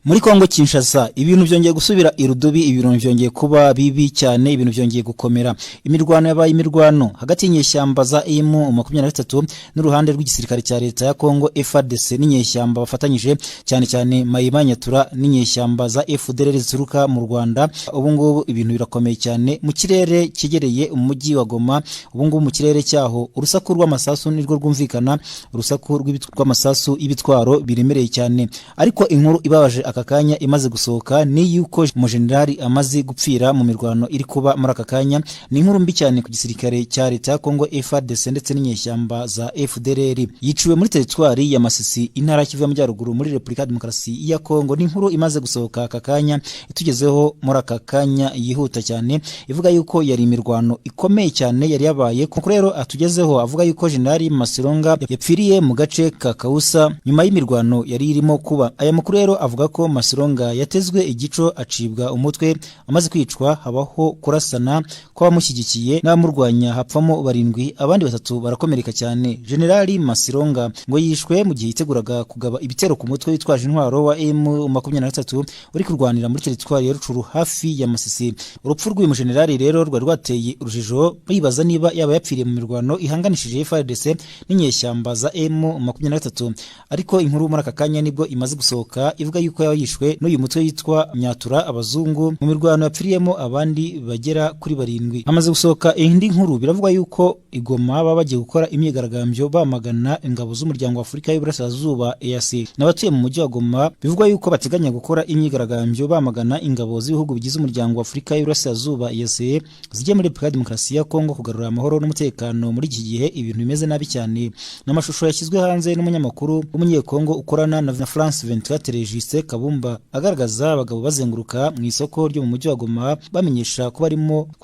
Muri Kongo Kinshasa ibintu byongeye gusubira irudubi, ibintu byongeye kuba bibi cyane, ibintu byongeye gukomera. Imirwano yabaye imirwano hagati y'inyeshyamba za M23 n'uruhande rw'igisirikare cya leta ya Kongo FARDC n'inyeshyamba bafatanyije, cyane cyane Maï-Maï Nyatura n'inyeshyamba za FDLR zituruka mu Rwanda. Ubu ngubu ibintu birakomeye cyane mu kirere cyegereye umujyi wa Goma. Ubu ngubu mu kirere cyaho urusaku rw'amasasu nirwo rwumvikana, urusaku rw'amasasu y'ibitwaro biremereye cyane. Ariko inkuru ibabaje aka kanya imaze gusohoka ni yuko umujenerali amaze gupfira mu mirwano iri kuba muri aka kanya. Ni inkuru mbi cyane ku gisirikare cya leta ya Kongo FARDC ndetse n'inyeshyamba za FDLR. Yiciwe muri teritwari ya Masisi, intara ya Kivu y'Amajyaruguru, muri Repubulika ya Demokarasi ya Kongo. Ni inkuru imaze gusohoka aka kanya, itugezeho muri aka kanya, yihuta cyane, ivuga yuko yari imirwano ikomeye cyane yari yabaye. Kuko rero atugezeho avuga yuko Jenerali Masironga yapfiriye mu gace ka Kausa nyuma y'imirwano yari irimo kuba. Aya makuru rero avuga ko Masironga yatezwe igico acibwa umutwe. Amaze kwicwa habaho kurasana kw'abamushyigikiye n'abamurwanya, hapfamo barindwi, abandi batatu barakomereka cyane. Generali Masironga ngo yishwe mu gihe yiteguraga kugaba ibitero ku mutwe witwaje intwaro wa M23 uri kurwanira muri teritwari ya Rucuru hafi ya Masisi. Urupfu rw'uyu mujenerali rero rwari rwateye urujijo, bibaza niba yaba yapfiriye mu mirwano ihanganishije FARDC n'inyeshyamba za M23. Ariko inkuru muri aka kanya nibwo imaze gusohoka ivuga yuko yaba yishwe n'uyu mutwe witwa Nyatura abazungu mu mirwano yapfiriyemo abandi bagera kuri barindwi. Hamaze gusohoka indi nkuru, biravugwa yuko i Goma baba bagiye gukora imyigaragambyo bamagana ingabo z'umuryango wa Afurika y'Uburasirazuba EAC. N'abatuye mu mujyi wa Goma bivugwa yuko bateganya gukora imyigaragambyo bamagana ingabo z'ibihugu bigize umuryango wa Afurika y'Uburasirazuba EAC zijya muri Repubulika ya Demokarasi ya Kongo kugarura amahoro n'umutekano muri iki gihe ibintu bimeze nabi cyane. N'amashusho yashyizwe hanze n'umunyamakuru w'umunyekongo ukorana na France 24, Justin Kabumba, agaragaza abagabo bazenguruka mu isoko ryo mu mujyi wa Goma bamenyesha ko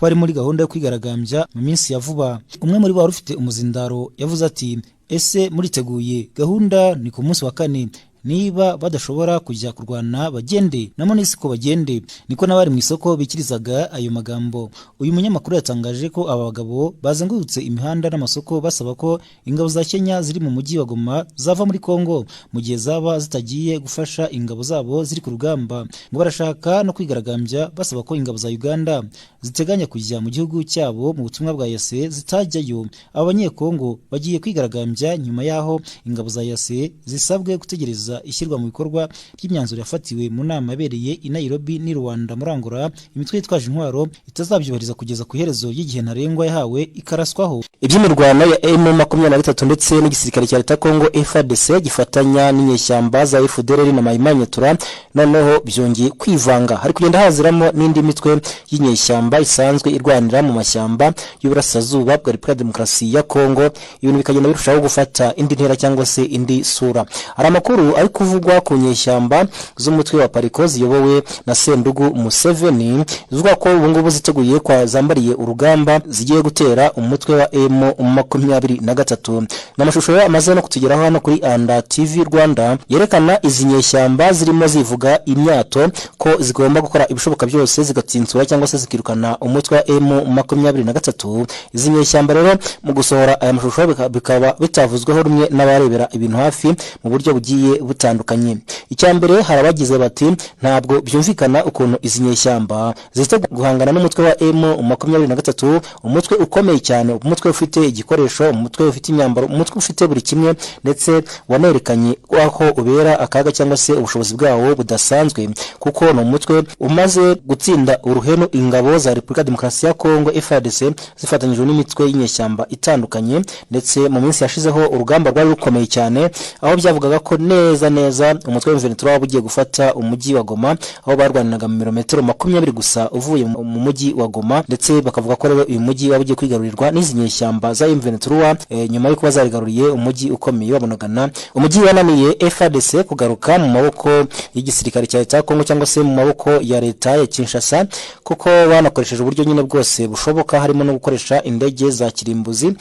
bari muri gahunda yo kwigaragambya mu minsi ya vuba. Umwe muri bo wari ufite umuzindaro yavuze ati: "Ese muriteguye? Gahunda ni ku munsi wa kane. Niba badashobora kujya kurwana bagende, na MONUSCO bagende." Niko n'abari mu isoko bikirizaga ayo magambo. Uyu munyamakuru yatangaje ko aba bagabo bazengurutse imihanda n'amasoko basaba ko ingabo za Kenya ziri mu mujyi wa Goma zava muri Kongo mu gihe zaba zitagiye gufasha ingabo zabo ziri ku rugamba. Ngo barashaka no kwigaragambya basaba ko ingabo za Uganda ziteganya kujya mu gihugu cyabo mu butumwa bwa EAC zitajyayo. Aba banyekongo bagiye kwigaragambya nyuma y'aho ingabo za EAC zisabwe gutegereza ishyirwa mu bikorwa ry'imyanzuro yafatiwe mu nama yabereye i Nairobi n'i Rwanda muri Angola. Imitwe yitwaje intwaro itazabyubahiriza kugeza ku iherezo ry'igihe ntarengwa yahawe ikaraswaho. Iby'imirwano ya M23 ndetse n'igisirikare cya leta Kongo FARDC gifatanya n'inyeshyamba za FDLR na Maï-Maï Nyatura noneho byongeye kwivanga. Hari kugenda haziramo n'indi mitwe y'inyeshyamba isanzwe irwanira mu mashyamba y'uburasirazuba bwa Repubulika ya Demokarasi ya Kongo, ibintu bikagenda birushaho gufata indi ntera cyangwa se indi sura. Hari amakuru ari kuvugwa ku nyeshyamba z'umutwe wa Apareco ziyobowe na Sendugu Museveni, zivuga ko ubu ngubu ziteguye kwa zambariye urugamba, zigiye gutera umutwe wa M23. N'amashusho amaze no kutugeraho hano kuri Anda TV Rwanda yerekana izi nyeshyamba zirimo zivuga imyato ko zigomba gukora ibishoboka byose zigatsinsura cyangwa se zikirukana umutwe wa M23. Izi nyeshyamba rero mu gusohora aya mashusho bikaba bitavuzweho rumwe n'abarebera ibintu hafi mu buryo bugiye butandukanye. Icya mbere, hari abagize bati: "Ntabwo byumvikana ukuntu izi nyeshyamba ziteguye guhangana n'umutwe wa M23, umutwe ukomeye cyane, umutwe ufite igikoresho, umutwe ufite imyambaro, umutwe ufite buri kimwe, ndetse wanerekanye aho ubera akaga cyangwa se ubushobozi bwawo budasanzwe, kuko ni umutwe umaze gutsinda uruhenu ingabo za Repubulika ya Demokarasi ya Kongo FARDC zifatanyije n'imitwe y'inyeshyamba itandukanye." Ndetse mu minsi yashizeho urugamba rwari rukomeye cyane, aho byavugaga ko neza neza neza umutwe wa M23 waba ugiye gufata umujyi wa Goma, aho barwaniraga mu birometero 20 gusa uvuye mu mujyi wa Goma. Ndetse bakavuga ko rero uyu mujyi waba ugiye kwigarurirwa n'izi nyeshyamba za M23, nyuma y'uko bazarigaruriye umujyi ukomeye wa Bunagana, umujyi wananiye FARDC kugaruka mu maboko y'igisirikare cya leta ya Kongo cyangwa se mu maboko ya leta ya Kinshasa, kuko banakoresheje uburyo nyine bwose bushoboka, harimo no gukoresha indege za kirimbuzi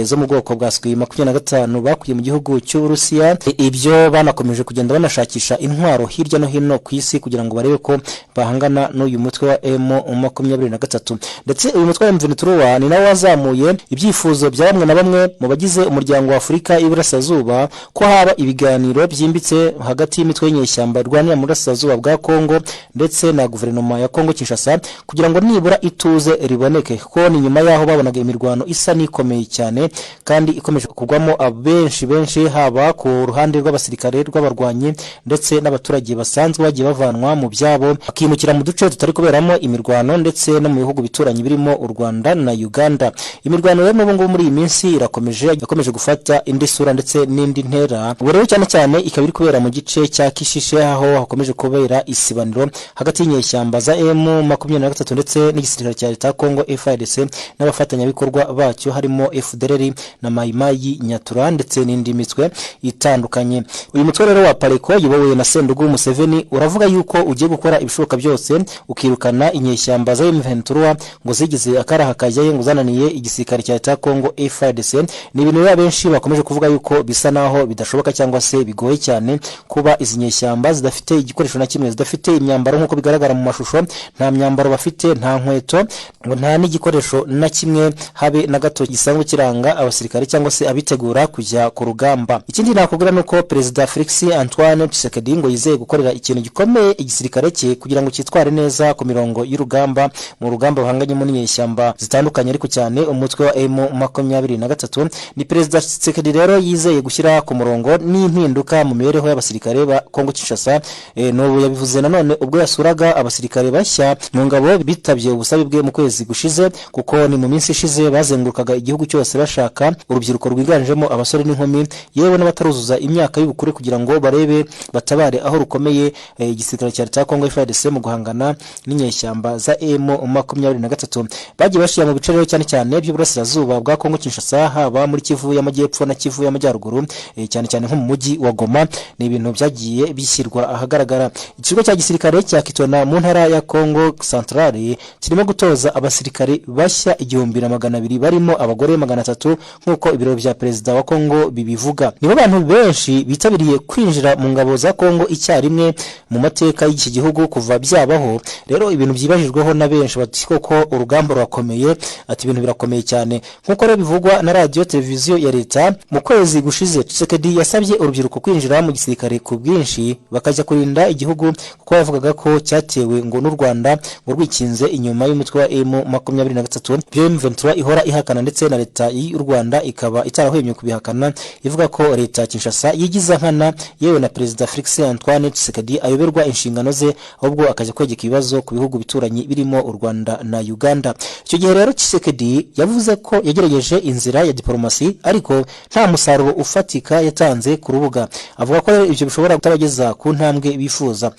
zo mu bwoko bwa Sukhoi 25 bakuye mu gihugu cy'Uburusiya. Ibyo banakomeje kugenda banashakisha intwaro hirya no hino ku isi kugira ngo barebe ko bahangana n'uyu mutwe wa M23. Ndetse uyu mutwe wa M23 ni nawo wazamuye ibyifuzo bya bamwe na bamwe mu bagize Umuryango wa Afurika y'Iburasirazuba ko haba ibiganiro byimbitse hagati y'imitwe y'inyeshyamba irwanira mu burasirazuba bwa Kongo ndetse na guverinoma ya Kongo Kinshasa, kugira ngo nibura ituze riboneke, kuko ni nyuma y'aho babonaga imirwano isa n'ikomeye cyane kandi ikomeje kugwamo abenshi benshi, haba ku ruhande rw'abasirikare, rw'abarwanyi, ndetse n'abaturage basanzwe bagiye bavanwa mu byabo bakimukira mu duce tutari kuberamo imirwano, ndetse no mu bihugu bituranyi birimo u Rwanda na Uganda. Imirwano rero n'ubu ngubu muri iyi minsi irakomeje, yakomeje gufata indi sura ndetse n'indi ntera. Ubu rero cyane cyane ikaba iri kubera mu gice cya Kishishe, aho hakomeje kubera isibaniro hagati y'inyeshyamba za M23 ndetse n'igisirikare cya leta ya Kongo FARDC n'abafatanyabikorwa bacyo, harimo FDLR na Mayimayi Nyatura ndetse n'indi mitwe itandukanye. Uyu mutwe rero wa Apareco uyobowe na Sendugu Museveni uravuga yuko ugiye gukora ibishoboka byose ukirukana inyeshyamba za M23 ngo zigize akaraha kajyaye, ngo zananiye igisirikare cya leta ya Kongo FARDC. Ni ibintu rero benshi bakomeje kuvuga yuko bisa naho bidashoboka cyangwa se bigoye cyane kuba izi nyeshyamba zidafite igikoresho na kimwe, zidafite imyambaro nk'uko bigaragara mu mashusho, nta myambaro bafite, nta nkweto, ngo nta n'igikoresho na kimwe habe na gato gisanzwe kiranga abasirikare cyangwa se abitegura kujya ku rugamba. Ikindi nakubwira ni uko Perezida Felix Antoine Tshisekedi ngo yizeye gukorera ikintu gikomeye igisirikare cye kugira ngo cyitware neza ku mirongo y'urugamba, mu rugamba bahanganyemo n'inyeshyamba zitandukanye, ariko cyane umutwe wa M23. Ni Perezida Tshisekedi rero yizeye gushyira ku murongo n'impinduka mu mibereho y'abasirikare ba Kongo Kinshasa. N'ubu yabivuze nanone ubwo yasuraga abasirikare bashya mu ngabo bitabye ubusabe bwe mu kwezi gushize, kuko ni mu minsi ishize bazengurukaga igihugu cyose bashaka urubyiruko rwiganjemo abasore n'inkumi, yewe n'abataruzuza imyaka y'ubukure, kugira ngo barebe batabare aho rukomeye igisirikare cya leta ya Kongo FARDC mu guhangana n'inyeshyamba za M23. Bagiye bashyira mu bice rero cyane cyane by'uburasirazuba bwa Kongo Kinshasa, haba muri Kivu y'Amajyepfo na Kivu y'Amajyaruguru, cyane cyane nko mu mujyi wa Goma. Ni ibintu byagiye bishyirwa ahagaragara. Ikigo cya gisirikare cya Kitona mu ntara ya Kongo Centrale kirimo gutoza abasirikare bashya 1200, barimo abagore 300, nk'uko ibiro bya perezida wa Kongo bibivuga. Nibo bantu benshi bitabiriye kwinjira mu ngabo za Kongo icyarimwe mu mateka y'iki gihugu kuva byabaho. Rero ibintu byibajijweho na benshi, bati koko urugamba rurakomeye, ati ibintu birakomeye cyane. Nk'uko rero bivugwa na radiyo televiziyo ya leta, mu kwezi gushize Tshisekedi yasabye urubyiruko kwinjira mu gisirikare ku bwinshi, bakajya kurinda igihugu, kuko yavugaga ko cyatewe ngo n'u Rwanda ngo rwikinze inyuma y'umutwe wa M23, ibyo M23 ihora ihakana, ndetse na leta y'u Rwanda ikaba itarahwemye kubihakana, ivuga ko leta ya Kinshasa yigiza nkana, yewe na Perezida Felix Antoine Tshisekedi ayoberwa inshingano ze, ahubwo akajya kwegeka ibibazo ku bihugu bituranyi birimo u Rwanda na Uganda. Icyo gihe rero Tshisekedi yavuze ko yagerageje inzira ya diplomasi, ariko nta musaruro ufatika yatanze ku rubuga. Avuga ko rero ibyo bishobora kutabageza ku ntambwe bifuza.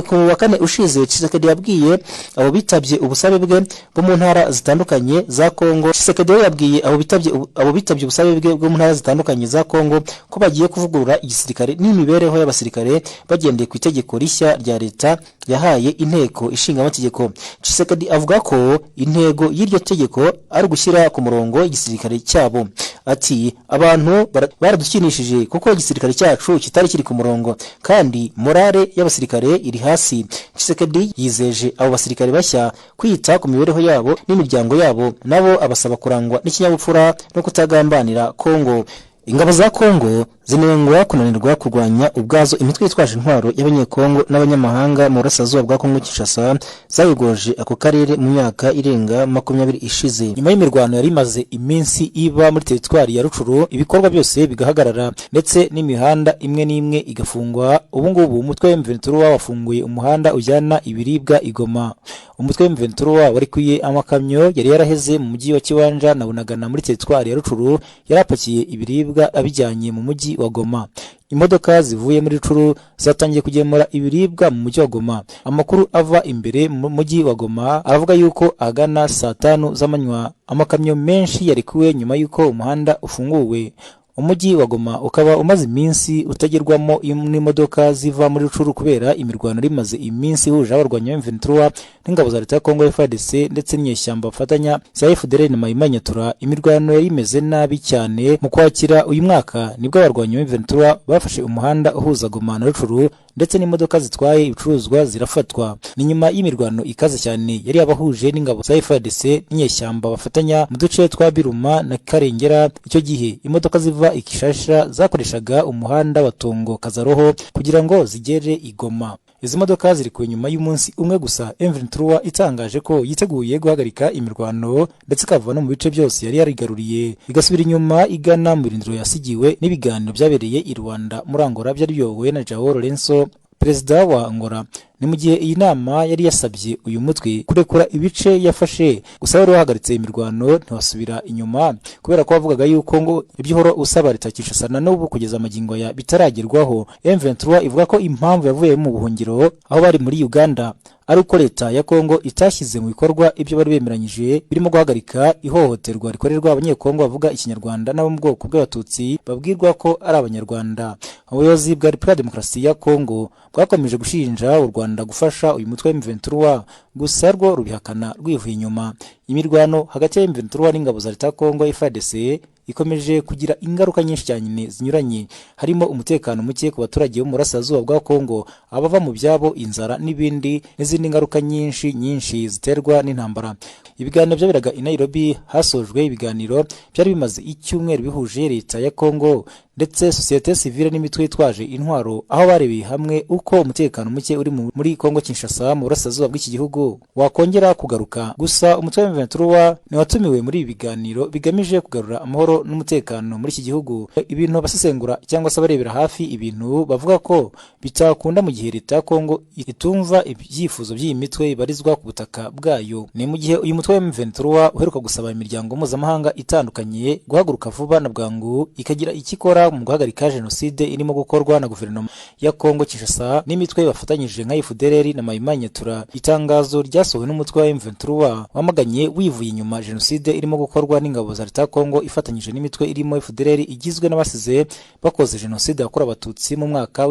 Ku wa kane ushize Tshisekedi yabwiye abo bitabye ubusabe bwe bo mu ntara zitandukanye za Kongo, Tshisekedi we yabwiye abo bitabye ubusabe bwe bwo mu ntara zitandukanye za Kongo ko bagiye kuvugurura igisirikare n'imibereho y'abasirikare bagendeye ku itegeko rishya rya leta yahaye Inteko Ishinga Amategeko. Tshisekedi avuga ko intego y'iryo tegeko ari ugushyira ku murongo igisirikare cyabo. Ati: "Abantu baradukinishije kuko igisirikare cyacu kitari kiri ku murongo, kandi morale y'abasirikare iri hasi." Tshisekedi yizeje abo basirikare bashya kwita ku mibereho yabo n'imiryango yabo, nabo abasaba kurangwa n'ikinyabupfura no kutagambanira Kongo. Ingabo za Kongo zinengwa kunanirwa kurwanya ubwazo imitwe yitwaje intwaro y'Abanyekongo n'abanyamahanga mu burasirazuba bwa Kongo Kinshasa, zayogoje ako karere mu myaka irenga 20 ishize. Nyuma y'imirwano yari imaze iminsi iba muri teritwari ya Rucuru, ibikorwa byose bigahagarara, ndetse n'imihanda imwe n'imwe igafungwa, ubu ngubu umutwe wa M23 wafunguye umuhanda ujyana ibiribwa i Goma. Umutwe wa M23 warekuye amakamyo yari yaraheze mu mujyi wa Kiwanja na Bunagana muri teritwari ya Rucuru, yari apakiye ibiribwa abijyanye mu mujyi. wa Goma. Imodoka zivuye muri Rutshuru zatangiye kugemura ibiribwa mu mujyi wa Goma. Amakuru ava imbere mu mujyi wa Goma aravuga yuko ahagana saa 5 z'amanywa amakamyo menshi yarekuwe nyuma y'uko umuhanda ufunguwe. Umujyi wa Goma ukaba umaze iminsi utagerwamo n'imodoka ziva muri Rutshuru kubera imirwano rimaze iminsi ihuje abarwanyi ba M23 n'ingabo za leta ya Congo FARDC ndetse n'inyeshyamba bafatanya za FDLR na Maimai Nyatura. Imirwano yari imeze nabi cyane. Mu kwakira uyu mwaka nibwo abarwanyi ba M23 bafashe umuhanda uhuza Goma na Rutshuru, ndetse n'imodoka zitwaye ibicuruzwa zirafatwa. Ni nyuma y'imirwano ikaze cyane yari yabahuje n'ingabo za FARDC n'inyeshyamba bafatanya mu duce twa Biruma na Karengera. Icyo gihe imodoka ziva i Kinshasa zakoreshaga umuhanda wa Tongo Kazaroho kugira ngo zigere i Goma. Izi modoka zirekuwe nyuma y'umunsi umwe gusa M23 itangaje ko yiteguye guhagarika imirwano, ndetse ikava no mu bice byose yari yarigaruriye, igasubira inyuma igana mu birindiro yasigiwe n'ibiganiro byabereye i Luanda muri Angola byari biyobowe na João Lourenço, perezida wa Angola. Ni mu gihe iyi nama yari yasabye uyu mutwe kurekura ibice yafashe, gusa wari wahagaritse imirwano ntiwasubira inyuma, kubera ko wavugaga yuko ngo ibyo uhora usaba leta Kinshasa na n'ubu kugeza amagingo ya bitaragerwaho. M23 ivuga ko impamvu yavuye mu buhungiro aho bari muri Uganda ari uko leta ya Kongo itashyize mu bikorwa ibyo bari bemeranyije, birimo guhagarika ihohoterwa rikorerwa Abanyekongo bavuga Ikinyarwanda n'abo mu bwoko bw'Abatutsi babwirwa ko ari Abanyarwanda. Ubuyobozi bwa Repubulika ya Demokarasi ya Kongo bwakomeje gushinja u Rwanda gufasha uyu mutwe wa M23, gusa rwo rubihakana rwivuye inyuma. Imirwano hagati ya M23 n'ingabo za leta ya Kongo FARDC ikomeje kugira ingaruka nyinshi cyane zinyuranye, harimo umutekano muke ku baturage bo mu burasirazuba bwa Kongo, abava mu byabo, inzara n'ibindi, n'izindi ngaruka nyinshi nyinshi ziterwa n'intambara. Ibiganiro byaberaga i Nairobi, hasojwe ibiganiro byari bimaze icyumweru bihuje leta ya Kongo ndetse sosiyete sivile n'imitwe yitwaje intwaro, aho barebeye hamwe uko umutekano muke uri muri Kongo Kinshasa mu burasirazuba bw'iki gihugu wakongera kugaruka. Gusa umutwe wa M23 ntiwatumiwe muri ibi biganiro bigamije kugarura amahoro n'umutekano muri iki gihugu, ibintu abasesengura cyangwa se abarebera hafi ibintu bavuga ko bitakunda mu gihe leta ya Kongo itumva ibyifuzo by'iyi mitwe ibarizwa ku butaka bwayo. Ni mu gihe uyu mutwe wa M23 uheruka gusaba imiryango mpuzamahanga itandukanye guhaguruka vuba na bwangu ikagira icyo ikora mu guhagarika jenoside irimo gukorwa na guverinoma ya Kongo Kinshasa n'imitwe bafatanyije nka FDLR na Maimai Nyatura. Itangazo ryasohowe n'umutwe wa M23 wamaganye wivuye inyuma jenoside irimo gukorwa n'ingabo za leta ya Kongo ifatanyije n'imitwe irimo FDLR igizwe n'abasize bakoze jenoside yakorewe Abatutsi mu mwaka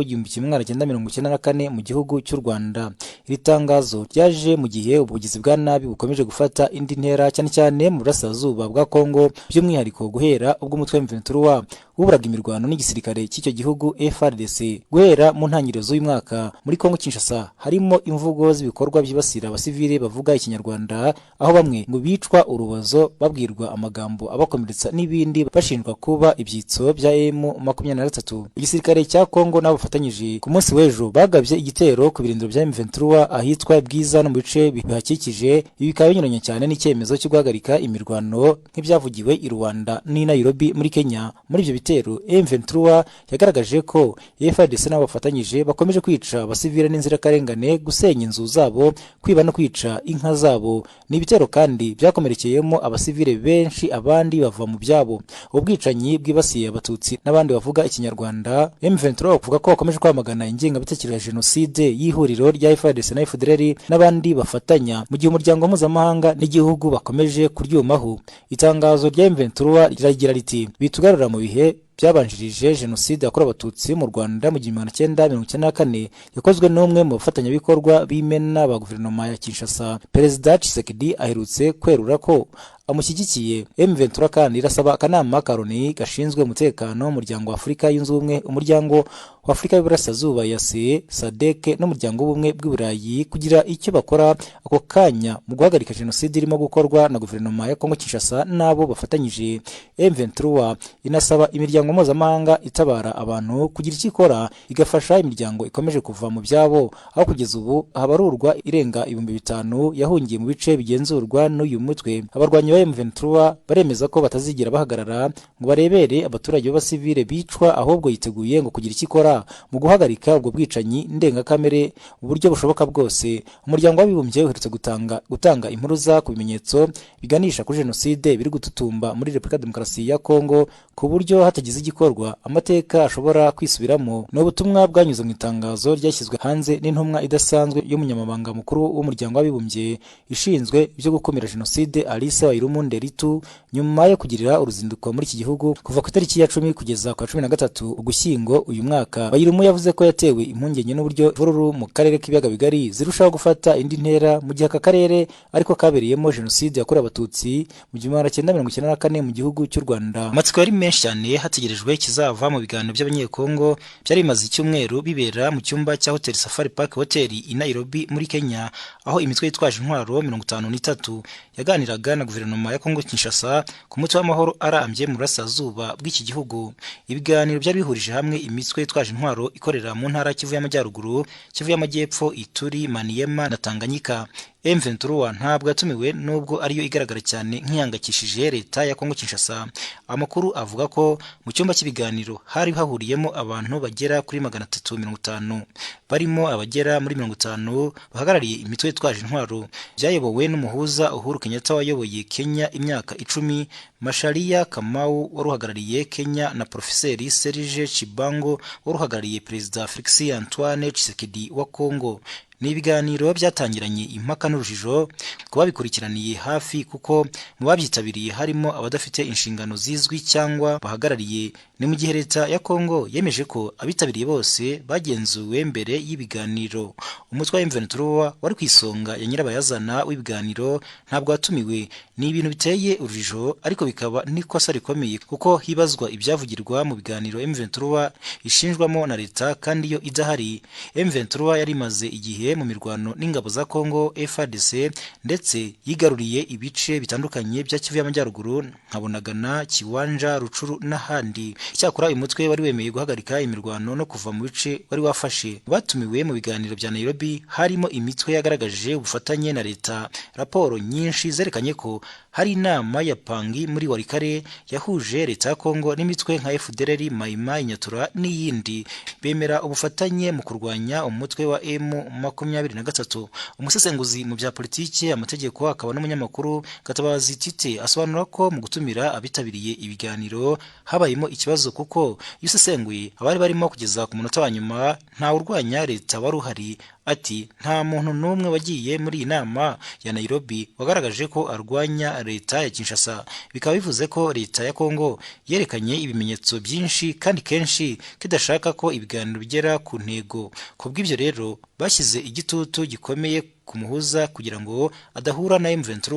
w'1994 mu gihugu cy'u Rwanda. Iri tangazo ryaje mu gihe ubugizi bwa nabi bukomeje gufata indi ntera, cyane cyane mu burasirazuba bwa Kongo, by'umwihariko guhera ubwo umutwe wa M23 wuburaga imirwano n'igisirikare cy'icyo gihugu FARDC guhera mu ntangiriro z'uyu mwaka. Muri Kongo Kinshasa harimo imvugo z'ibikorwa byibasira abasivili bavuga Ikinyarwanda, aho bamwe ngo bicwa urubozo, babwirwa amagambo abakomeretsa n'ibindi, bashinjwa kuba ibyitso bya M23. Igisirikare cya Kongo nabo bafatanyije ku munsi w'ejo bagabye igitero ku birindiro bya M23 ahitwa Bwiza no mu bice bihakikije. Ibi bikaba binyuranye cyane n'icyemezo cyo guhagarika imirwano nk'ibyavugiwe i Luanda n'i Nairobi muri Kenya. Muri ibyo bitero, M23 yagaragaje ko FARDC nabo bafatanyije bakomeje kwica abasivile n'inzirakarengane, gusenya inzu zabo, kwiba no kwica inka zabo. Ni ibitero kandi byakomerekeyemo abasivile benshi, abandi bava mu byabo. Ubwicanyi bwibasiye Abatutsi n'abandi bavuga Ikinyarwanda, M23 bavuga ko bakomeje kwamagana ingengabitekerezo ya jenoside y'ihuriro rya FARDC na FDLR n'abandi bafatanya, mu gihe umuryango mpuzamahanga n'igihugu bakomeje kuryumaho. Itangazo rya M23 riragira riti: "Bitugarura mu bihe byabanjirije jenoside yakorewe Abatutsi mu Rwanda mu 1994, yakozwe n'umwe mu bafatanyabikorwa b'imena ba guverinoma ya Kinshasa. Perezida Tshisekedi aherutse kwerura ko amushyigikiye." M23 kandi irasaba akanama ka Loni gashinzwe umutekano, Umuryango wa Afurika Yunze Ubumwe, Umuryango wa Afurika y'Iburasirazuba EAC, SADC n'Umuryango w'Ubumwe bw'i Burayi kugira icyo bakora ako kanya mu guhagarika jenoside irimo gukorwa na guverinoma ya Kongo Kinshasa n'abo bafatanyije. M23 inasaba imiryango mpuzamahanga itabara abantu kugira icyo ikora, igafasha imiryango ikomeje kuva mu byabo, aho kugeza ubu habarurwa irenga 5000 yahungiye mu bice bigenzurwa n'uyu mutwe. Abarwanyi ba Abayobozi ba M23 baremeza ko batazigera bahagarara ngo barebere abaturage b'abasivile bicwa, ahubwo yiteguye ngo kugira icyo ikora mu guhagarika ubwo bwicanyi ndengakamere mu buryo bushoboka bwose. Umuryango w'Abibumbye uherutse gutanga impuruza ku bimenyetso biganisha kuri jenoside biri gututumba muri Repubulika Demokarasi ya Kongo, ku buryo hatagize igikorwa amateka ashobora kwisubiramo. Ni ubutumwa bwanyuze mu itangazo ryashyizwe hanze n'intumwa idasanzwe y'Umunyamabanga Mukuru w'Umuryango w'Abibumbye ishinzwe ibyo gukumira jenoside, Alice Wairimu Nderitu, nyuma yo kugirira uruzinduko muri iki gihugu kuva ku itariki ya 10 kugeza ku ya 13 Ugushyingo uyu mwaka. Wairimu yavuze ko yatewe impungenge n'uburyo imvururu mu karere k'Ibiyaga Bigari zirushaho gufata indi ntera, mu gihe aka karere ariko kabereyemo jenoside yakorewe Abatutsi mu 1994 mu gihugu cy'u Rwanda. Amatsiko yari menshi cyane, hategerejwe ikizava mu biganiro by'Abanyekongo byari bimaze icyumweru bibera mu cyumba cya Hotel Safari Park Hotel i Nairobi muri Kenya, aho imitwe yitwaje intwaro 53 yaganiraga na guverinoma ya Kongo Kinshasa ku muti w'amahoro arambye mu burasirazuba bw'iki gihugu. Ibiganiro byari bihurije hamwe imitwe yitwaje intwaro ikorera mu ntara Kivu y'Amajyaruguru, Kivu y'Amajyepfo, Ituri, Maniema na Tanganyika. M23 ntabwo yatumiwe, nubwo ariyo igaragara cyane nk'ihangayikishije leta ya Kongo Kinshasa. Amakuru avuga ko mu cyumba cy'ibiganiro hari hahuriyemo abantu bagera kuri 350, barimo abagera muri 50 bahagarariye imitwe yitwaje intwaro. Byayobowe n'umuhuza Uhuru Kenyatta wayoboye Kenya imyaka 10, Macharia Kamau wari uhagarariye Kenya na Profeseri Serge Tshibangu wari uhagarariye Perezida Felix Antoine Tshisekedi wa Kongo. Ni ibiganiro byatangiranye impaka n'urujijo ku babikurikiraniye hafi, kuko mu babyitabiriye harimo abadafite inshingano zizwi cyangwa bahagarariye. Ni mu gihe leta ya Kongo yemeje ko abitabiriye bose bagenzuwe mbere y'ibiganiro. Umutwe wa M23 wari ku isonga ya nyirabayazana w'ibiganiro ntabwo watumiwe. Ni ibintu biteye urujijo, ariko bikaba n'ikosa rikomeye, kuko hibazwa ibyavugirwa mu biganiro M23 ishinjwamo na leta kandi yo idahari. M23 yari imaze igihe mu mirwano n'ingabo za Kongo FARDC, ndetse yigaruriye ibice bitandukanye bya Kivu y'Amajyaruguru nka Bunagana, Kiwanja, Rutshuru n'ahandi. Icyakora uyu mutwe wari wemeye guhagarika imirwano no kuva mu bice wari wafashe. Batumiwe mu biganiro bya Nairobi harimo imitwe yagaragaje ubufatanye na leta. Raporo nyinshi zerekanye ko hari inama ya Pangi muri Walikale yahuje leta ya Kongo n'imitwe nka FDLR, Mai Mai Nyatura n'iyindi, bemera ubufatanye mu kurwanya umutwe wa M23. Umusesenguzi mu bya politiki, amategeko, akaba n'umunyamakuru Gatabazi Tite asobanura ko mu gutumira abitabiriye ibiganiro habayemo ikibazo, kuko iyo usesenguye abari barimo kugeza ku munota wa nyuma ntawe urwanya leta wari uhari. Ati: "Nta muntu n'umwe wagiye muri iyi nama ya Nairobi wagaragaje ko arwanya leta ya Kinshasa, bikaba bivuze ko leta ya Kongo yerekanye ibimenyetso byinshi kandi kenshi ko idashaka ko ibiganiro bigera ku ntego. Ku bw'ibyo rero bashyize igitutu gikomeye ku muhuza kugira ngo adahura na M23,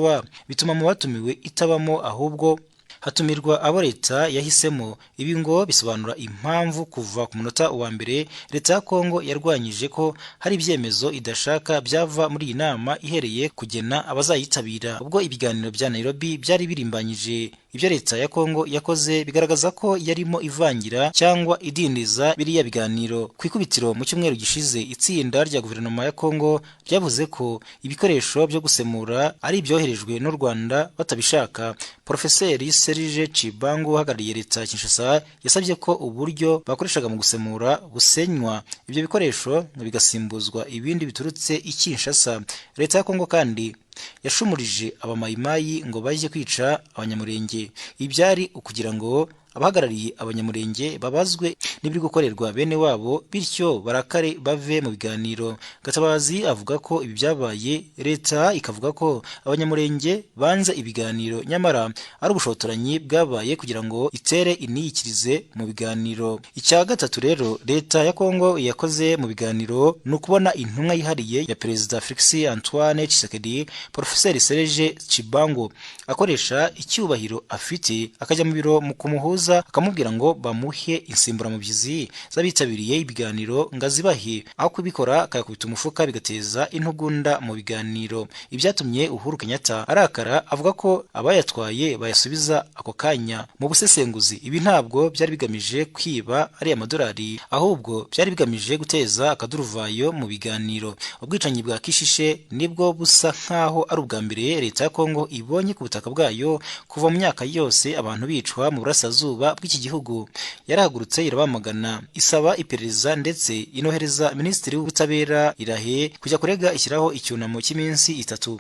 bituma mu batumiwe itabamo, ahubwo hatumirwa abo leta yahisemo." Ibi ngo bisobanura impamvu kuva ku munota wa mbere leta ya Kongo yarwanyije ko hari ibyemezo idashaka byava muri iyi nama, ihereye kugena abazayitabira. Ubwo ibiganiro bya Nairobi byari birimbanyije, ibyo leta ya Kongo yakoze bigaragaza ko yarimo ivangira cyangwa idindiza biriya biganiro. Ku ikubitiro, mu cyumweru gishize, itsinda rya guverinoma ya Kongo ryavuze ko ibikoresho byo gusemura ari ibyoherejwe n'u Rwanda batabishaka. Porofeseri Serge Tshibangu uhagarariye leta ya Kinshasa yasabye ko uburyo bakoreshaga mu gusemura busenywa, ibyo bikoresho bigasimbuzwa ibindi biturutse i Kinshasa. Leta ya Kongo kandi yashumurije Abamayimayi ngo bajye kwica Abanyamurenge. Ibyari ukugira ngo abahagarariye Abanyamurenge babazwe n'ibiri gukorerwa bene wabo, bityo barakare bave mu biganiro. Gatabazi avuga ko ibi byabaye leta ikavuga ko Abanyamurenge banze ibiganiro, nyamara ari ubushotoranyi bwabaye kugira ngo itere iniyikirize mu biganiro. Icya gatatu rero leta ya Kongo yakoze mu biganiro ni ukubona intumwa yihariye ya Perezida Felix Antoine Tshisekedi, Porofeseri Serge Tshibangu, akoresha icyubahiro afite akajya mu biro mu kumuhuza, akamubwira ngo bamuhe insimburamubyizi. mubyizi z'abitabiriye ibiganiro ngo azibahe, aho kubikora akayakubita umufuka, bigateza intugunda mu biganiro. Ibyatumye Uhuru Kenyatta arakara, avuga ko abayatwaye bayasubiza ako kanya. Mu busesenguzi, ibi ntabwo byari bigamije kwiba ariya madolari, ahubwo byari bigamije guteza akaduruvayo mu biganiro. Ubwicanyi bwa Kishishe nibwo busa nkaho ari ubwa mbere leta ya Kongo ibonye ku butaka bwayo kuva mu myaka yose abantu bicwa mu burasirazuba bw'iki gihugu. Yarahagurutse irabamagana, isaba iperereza, ndetse inohereza minisitiri w'ubutabera Irahe kujya kurega, ishyiraho icyunamo cy'iminsi 3.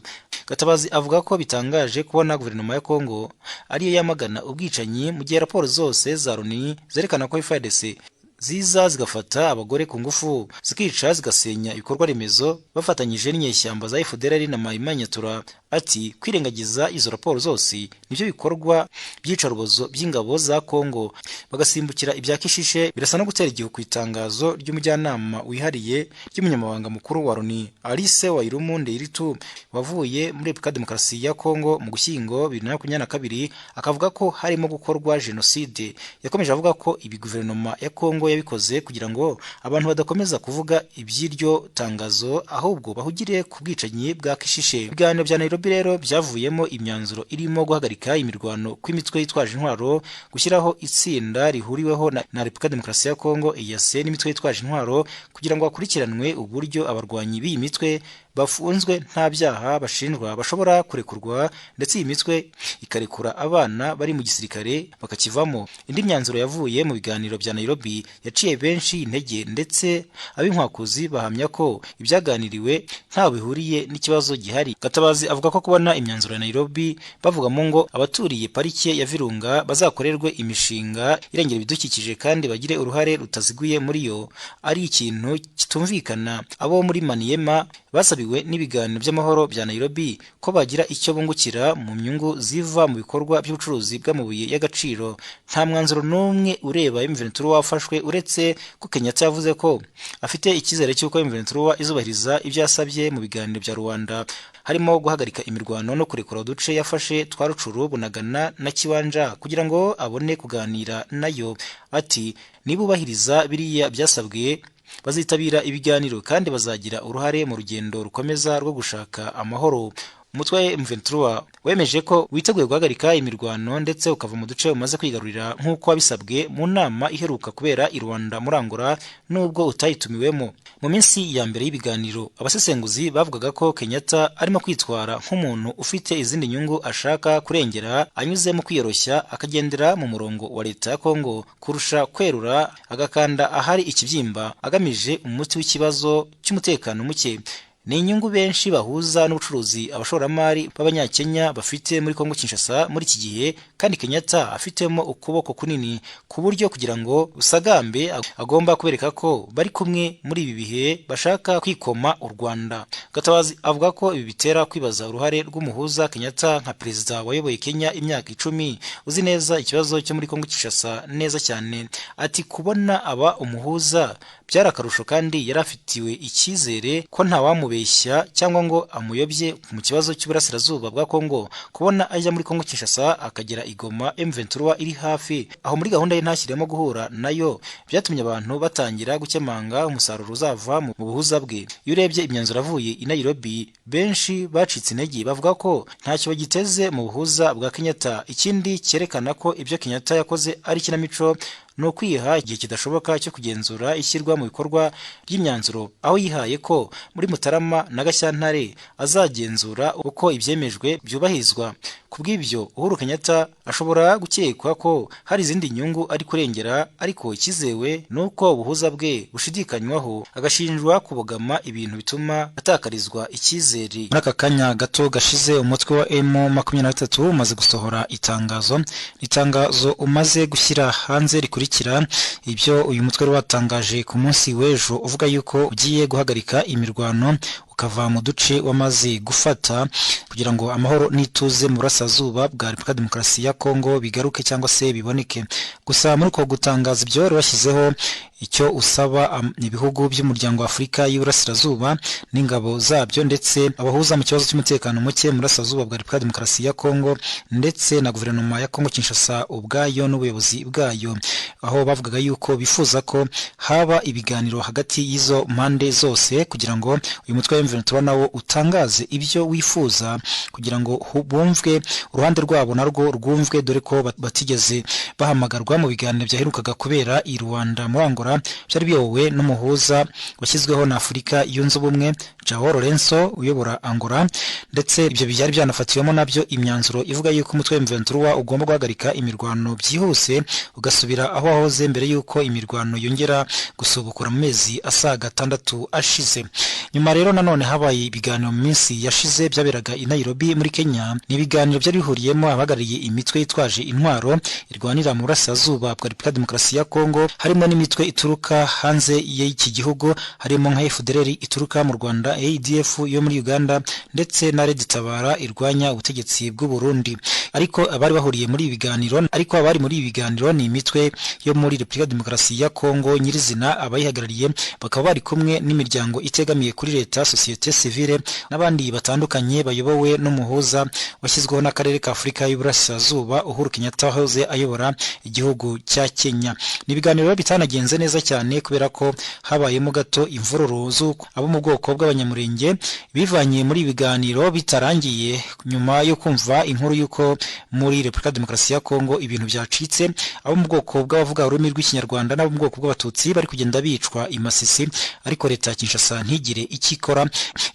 Gatabazi avuga ko bitangaje kubona guverinoma ya Kongo ariyo yamagana ubwicanyi, mu gihe raporo zose za Loni zerekana ko FARDC ziza zigafata abagore ku ngufu, zikica, zigasenya ibikorwa remezo bafatanyije n'inyeshyamba za FDLR na Maï-Maï Nyatura. Ati kwirengagiza izo raporo zose nibyo bikorwa by'iyicarubozo by'ingabo za Kongo, bagasimbukira ibya Kishishe, birasa no gutera igihu ku itangazo ry'umujyanama wihariye ry'umunyamabanga mukuru wa Loni, Alice Wairimu Nderitu, wavuye muri Repubulika Demokarasi ya Kongo mu Gushyingo 2022, akavuga ko harimo gukorwa jenoside. Yakomeje avuga ko ibi guverinoma ya Kongo yabikoze kugira ngo abantu badakomeza kuvuga iby'iryo tangazo, ahubwo bahugire ku bwicanyi bwa Kishishe. Ibiganiro bya Nairobi rero byavuyemo imyanzuro irimo guhagarika imirwano kw'imitwe yitwaje intwaro, gushyiraho itsinda rihuriweho na Repubulika Demokarasi ya Kongo, EAC n'imitwe yitwaje intwaro, kugira ngo hakurikiranwe uburyo abarwanyi b'iyi mitwe bafunzwe nta byaha bashinjwa bashobora kurekurwa, ndetse iyi mitwe ikarekura abana bari mu gisirikare bakakivamo. Indi myanzuro yavuye mu biganiro bya Nairobi yaciye benshi intege, ndetse ab'inkwakuzi bahamya ko ibyaganiriwe ntaho bihuriye n'ikibazo gihari. Gatabazi avuga ko kubona imyanzuro ya Nairobi bavugamo ngo abaturiye parike ya Virunga bazakorerwe imishinga irengera ibidukikije kandi bagire uruhare rutaziguye muri yo, ari ikintu kitumvikana. Abo muri Maniema basabiwe n'ibiganiro by'amahoro bya Nairobi ko bagira icyo bungukira mu nyungu ziva mu bikorwa by'ubucuruzi bw'amabuye y'agaciro. Nta mwanzuro n'umwe ureba M23 wafashwe, uretse ko Kenyatta yavuze ko afite icyizere cy'uko M23 izubahiriza ibyo yasabye mu biganiro bya Rwanda, harimo guhagarika imirwano no kurekura uduce yafashe twa Rucuru, Bunagana na Kiwanja, kugira ngo abone kuganira nayo. Ati nibubahiriza biriya byasabwe, bazitabira ibiganiro kandi bazagira uruhare mu rugendo rukomeza rwo gushaka amahoro. Umutwe wa M23 wemeje ko witeguye guhagarika imirwano ndetse ukava mu duce umaze kwigarurira, nk'uko wabisabwe mu nama iheruka kubera i Rwanda muri Angola, nubwo utayitumiwemo. Mu minsi ya mbere y'ibiganiro, abasesenguzi bavugaga ko Kenyatta arimo kwitwara nk'umuntu ufite izindi nyungu ashaka kurengera anyuze mu kwiyoroshya, akagendera mu murongo wa leta ya Kongo kurusha kwerura agakanda ahari ikibyimba agamije umuti w'ikibazo cy'umutekano muke. Ni inyungu benshi bahuza n'ubucuruzi abashoramari b'abanyakenya bafite muri Kongo Kinshasa muri iki gihe, kandi Kenyatta afitemo ukuboko kunini, ku buryo kugira ngo usagambe agomba kubereka ko bari kumwe muri ibi bihe bashaka kwikoma u Rwanda. Gatabazi avuga ko ibi bitera kwibaza uruhare rw'umuhuza Kenyatta, nka perezida wayoboye Kenya imyaka 10, uzi neza ikibazo cyo muri Kongo Kinshasa neza cyane. Ati kubona aba umuhuza byari akarusho, kandi yari afitiwe icyizere ko ntawamubeshya cyangwa ngo amuyobye mu kibazo cy'uburasirazuba bwa Kongo. Kubona ajya muri Kongo Kinshasa akagera i Goma M23 iri hafi aho, muri gahunda ye ntashyiremo guhura nayo, byatumye abantu batangira gukemanga umusaruro uzava mu buhuza bwe. Iyo urebye imyanzuro avuye i Nairobi, benshi bacitse intege, bavuga ko ntacyo bagiteze mu buhuza bwa Kenyatta. Ikindi cyerekana ko ibyo Kenyatta yakoze ari ikinamico ni ukwiha igihe kidashoboka cyo kugenzura ishyirwa mu bikorwa ry'imyanzuro, aho yihaye ko muri Mutarama na Gashyantare azagenzura uko ibyemejwe byubahirizwa. Ku bw'ibyo, Uhuru Kenyatta ashobora gukekwa ko hari izindi nyungu ari kurengera, ariko ikizewe ni uko ubuhuza bwe bushidikanywaho, agashinjwa kubogama, ibintu bituma atakarizwa icyizere. Muri aka kanya gato gashize, umutwe wa M23 umaze gusohora itangazo, itangazo umaze gushyira hanze rikurikira ibyo uyu mutwe wari watangaje ku munsi w'ejo, uvuga yuko ugiye guhagarika imirwano, ukava mu duce wamaze gufata, kugira ngo amahoro n'ituze mu burasirazuba bwa Repubulika Demokarasi ya Kongo bigaruke cyangwa se biboneke. Gusa muri uko gutangaza ibyo, bari bashyizeho Icyo usaba ibihugu by'umuryango wa Afurika y'Iburasirazuba n'ingabo zabyo, ndetse abahuza mu kibazo cy'umutekano muke mu burasirazuba bwa Repubulika ya Demokarasi ya Kongo, ndetse na guverinoma ya Kongo Kinshasa ubwayo n'ubuyobozi bwayo, aho bavugaga yuko bifuza ko haba ibiganiro hagati y'izo mpande zose kugira ngo uyu mutwe wa M23 nawo utangaze ibyo wifuza, kugira ngo bumvwe uruhande rwabo narwo rwumvwe, dore ko batigeze bahamagarwa mu biganiro byaherukaga kubera i Rwanda muri Angola, byari biyobowe n'umuhuza washyizweho na Afurika Yunze Ubumwe João Lourenço uyobora Angola. Ndetse ibyo byari byanafatiwemo nabyo imyanzuro ivuga yuko umutwe wa M23 ugomba guhagarika imirwano byihuse, ugasubira aho wahoze mbere yuko imirwano yongera gusubukura mu mezi asaga 6 ashize. Nyuma rero nanone habaye ibiganiro mu minsi yashize byaberaga i Nairobi muri Kenya. Ni ibiganiro byari bihuriyemo abahagarariye imitwe yitwaje intwaro irwanira mu burasirazuba bwa Repubulika ya Demokarasi ya Kongo, harimo n'imitwe ituruka hanze y'iki gihugu, harimo nka FDLR ituruka mu Rwanda, ADF yo muri Uganda, ndetse na Red Tabara irwanya ubutegetsi bw'u Burundi. Ariko abari bahuriye muri ibi biganiro, ariko abari muri ibi biganiro ni imitwe yo muri Repubulika ya Demokarasi ya Kongo nyirizina, abayihagarariye bakaba bari kumwe n'imiryango itegamiye kuri leta, société civile n'abandi batandukanye, bayobowe n'umuhuza washyizweho n'akarere ka Afurika y'Iburasirazuba Uhuru Kenyatta wahoze ayobora igihugu cya Kenya. Ni ibiganiro bitanagenze neza cyane kubera ko habayemo gato imvururu z'uko abo mu bwoko bw'Abanyamurenge bivanye muri ibi biganiro bitarangiye, nyuma yo kumva inkuru y'uko muri Repubulika ya Demokarasi ya Kongo ibintu byacitse, abo mu bwoko bw'abavuga ururimi rw'Ikinyarwanda n'abo mu bwoko bw'Abatutsi bari kugenda bicwa i Masisi, ariko leta ya Kinshasa ntigire icyo ikora.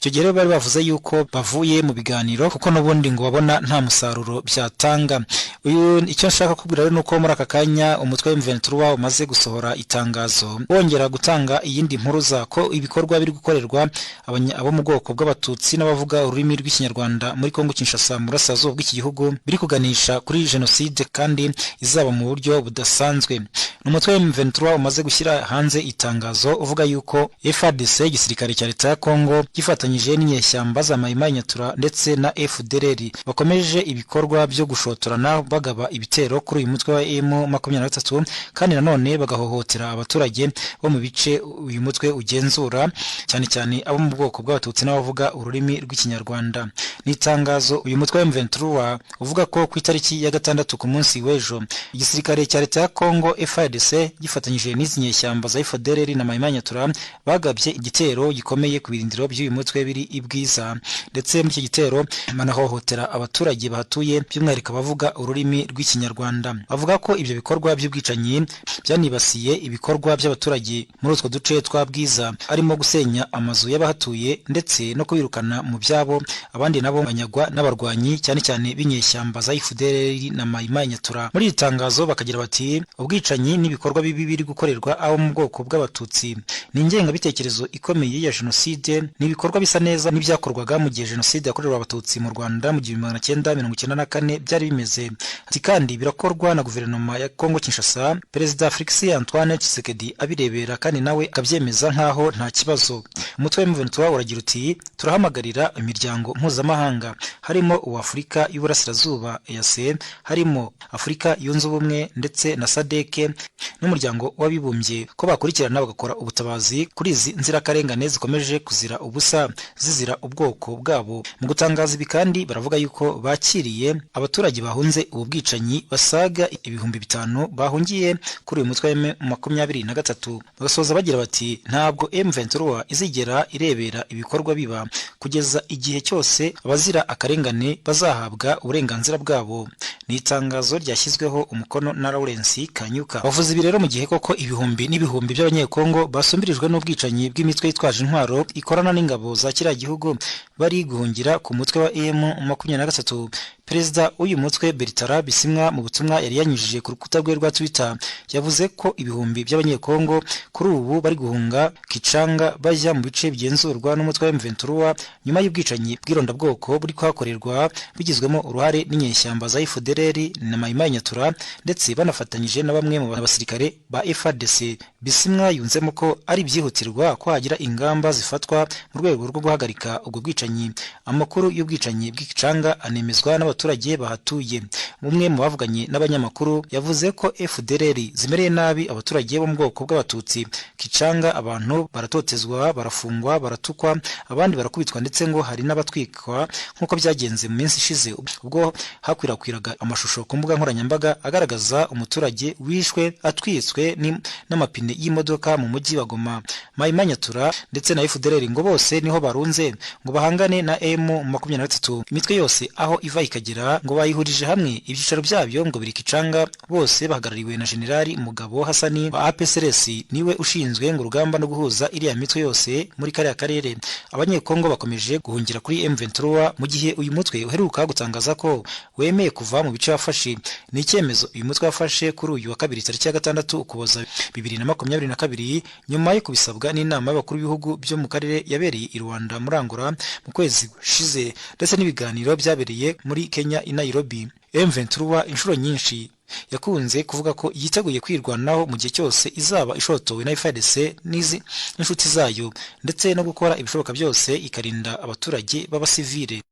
Icyo gihe rero bari bavuze yuko bavuye mu biganiro kuko n'ubundi ngo babona nta musaruro byatanga. Uyu icyo nshaka kubwira rero nuko muri aka kanya umutwe wa M23 umaze gusohora itangazo, wongera gutanga iyindi mpuruza ko ibikorwa biri gukorerwa abo mu bwoko bw'Abatutsi n'abavuga ururimi rw'Ikinyarwanda muri Kongo Kinshasa mu burasirazuba bw'iki gihugu biri kuganisha kuri jenoside kandi izaba mu buryo budasanzwe. Ni umutwe wa M23 umaze gushyira hanze itangazo uvuga yuko FARDC, igisirikare cya leta ya Kongo, gifatanyije n'inyeshyamba za Mai Mai Nyatura ndetse na FDLR, bakomeje ibikorwa byo gushotorana bagaba ibitero kuri uyu mutwe wa M23, kandi nanone bagahohotera abaturage bo mu bice uyu mutwe ugenzura, cyane cyane abo mu bwoko bw'Abatutsi n'abavuga ururimi rw'Ikinyarwanda. Ni itangazo uyu mutwe wa M23 uvuga ko ku itariki ya 6 ku munsi w'ejo, igisirikare cya leta ya Kongo FARDC gifatanyije n'izi nyeshyamba za FDLR na Mai Mai Nyatura bagabye igitero gikomeye ku birindiro by'uyu mutwe biri i Bwiza, ndetse muri iki gitero banahohotera abaturage bahatuye, by'umwihariko abavuga ururimi rw'Ikinyarwanda. Bavuga ko ibyo bikorwa by'ubwicanyi byanibasiye ibikorwa by'abaturage muri utwo duce twa Bwiza, harimo gusenya amazu y'abahatuye ndetse no kubirukana mu byabo, abandi nabo banyagwa n'abarwanyi cyane cyane b'inyeshyamba za FDLR na Mai Mai Nyatura. Muri iri tangazo bakagira bati: ubwicanyi n'ibikorwa bibi biri gukorerwa abo mu bwoko bw'Abatutsi ni ingengabitekerezo ikomeye ya jenoside, ni ibikorwa bisa neza n'ibyakorwaga mu gihe jenoside yakorewe Abatutsi mu Rwanda mu 1994 byari bimeze. Ati kandi birakorwa na guverinoma ya Kongo Kinshasa, Perezida Felix Antoine Tshisekedi abirebera kandi nawe akabyemeza nkaho nta kibazo. Umutwe wa M23 uragira uti: turahamagarira imiryango mpuzamahanga, harimo uwa Afurika y'Uburasirazuba EAC, harimo Afurika Yunze Ubumwe ndetse na SADC n'umuryango w'abibumbye, ko bakurikirana bagakora ubutabazi kuri izi nzirakarengane zikomeje kuzira ubusa zizira ubwoko bwabo. Mu gutangaza ibi kandi baravuga yuko bakiriye abaturage bahunze ubu bwicanyi basaga 5000 bahungiye kuri uyu mutwe wa M23. Bagasoza bagira bati: ntabwo M23 izigera irebera ibikorwa biba kugeza igihe cyose abazira akarengane bazahabwa uburenganzira bwabo. Ni itangazo ryashyizweho umukono na Lawrence Kanyuka. Bavuze ibi rero mu gihe koko ibihumbi n'ibihumbi by'Abanyekongo basumbirijwe n'ubwicanyi bw'imitwe yitwaje intwaro ikorana n'ingabo za kiriya gihugu bari guhungira ku mutwe wa M23. Perezida w'uyu mutwe Bertrand Bisimwa, mu butumwa yari yanyujije ku rukuta rwe rwa Twitter, yavuze ko ibihumbi by'Abanyekongo kuri ubu bari guhunga Kicanga bajya mu bice bigenzurwa n'umutwe wa M23 nyuma y'ubwicanyi bw'irondabwoko buri kuhakorerwa bigizwemo uruhare n'inyeshyamba za FDLR na Mai Mai Nyatura, ndetse banafatanyije na bamwe mu basirikare ba FARDC. Bisimwa yunzemo ko ari byihutirwa ko hagira ingamba zifatwa mu rwego rwo guhagarika ubwo bwicanyi. Amakuru y'ubwicanyi bw'Ikicanga anemezwa n'abaturage n'abaturage bahatuye. Umwe mu bavuganye n'abanyamakuru yavuze ko FDLR zimereye nabi abaturage bo mu bwoko bw'Abatutsi. Kicanga abantu baratotezwa, barafungwa, baratukwa, abandi barakubitwa, ndetse ngo hari n'abatwikwa nk'uko byagenze mu minsi ishize ubwo hakwirakwiraga amashusho ku mbuga nkoranyambaga agaragaza umuturage wishwe atwitswe n'amapine y'imodoka mu mujyi wa Goma. Maimai Nyatura ndetse na FDLR ngo bose niho barunze ngo bahangane na M23. Imitwe yose aho iva ikagera ngo bayihurije hamwe, ibyicaro byabyo ngo biri Kicanga, bose bahagarariwe na Generali Mugabo Hasani wa APCLS, niwe ushinzwe ngo urugamba no guhuza iriya mitwe yose muri kariya karere. Abanyekongo bakomeje guhungira kuri M23 mu gihe uyu mutwe uheruka gutangaza ko wemeye kuva mu bice wafashe. Ni icyemezo uyu mutwe wafashe kuri uyu wa kabiri tariki ya 6 Ukuboza 2022, nyuma yo kubisabwa n'inama y'abakuru b'ibihugu byo mu karere yabereye i Luanda muri Angola mu kwezi gushize, ndetse n'ibiganiro byabereye muri Kenya i Nairobi. M23 inshuro nyinshi yakunze kuvuga ko yiteguye kwirwanaho mu gihe cyose izaba ishotowe na FARDC n'izi n'inshuti zayo, ndetse no gukora ibishoboka byose ikarinda abaturage b'abasivile.